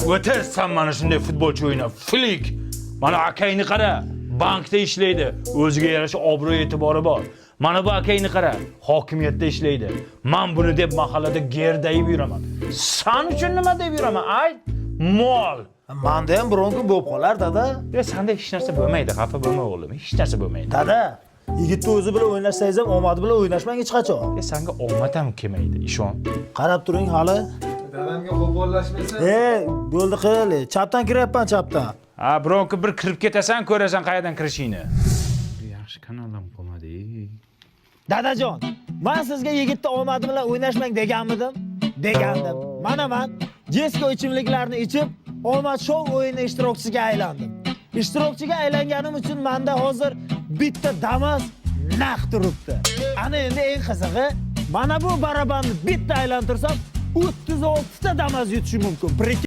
O'tirsan mana shunday futbolchi o'ynab, flik. Mana akangni qara, bankda ishlaydi, o'ziga yarasha obro' e'tibori bor. Mana bu akangni qara, hokimiyatda ishlaydi. Man buni deb mahallada gerdayib yuraman. San uchun nima deb yuraman, ayt? Mol. Manda ham biron kun bo'lib qolar, dada. Ya senda hech narsa bo'lmaydi, xafa bo'lma o'g'lim, hech narsa bo'lmaydi. Dada, yigitni o'zi bilan o'ynashsangiz ham omadi bilan o'ynashmang hech qachon. Ya sanga omad ham kelmaydi, ishon. Qarab turing hali. Dadamga qo'pollashmaysan. E, bo'ldi qil. Chapdan kiryapman, chapdan. Ha, biron kun bir kirib ketasan, ko'rasan qayerdan kirishingni. Yaxshi kanaldan qolmadi. Dadajon, men sizga yigitni omadi bilan o'ynashmang deganmidim? Degandim. Mana man Jesco ichimliklarini ichib, omad shou o'yini ishtirokchisiga aylandim. Ishtirokchiga aylanganim uchun menda hozir bitta Damas naq turibdi. Ana endi eng qizig'i, mana bu barabanni bitta aylantirsam 36 ta Damas yutishim mumkin. Prikин.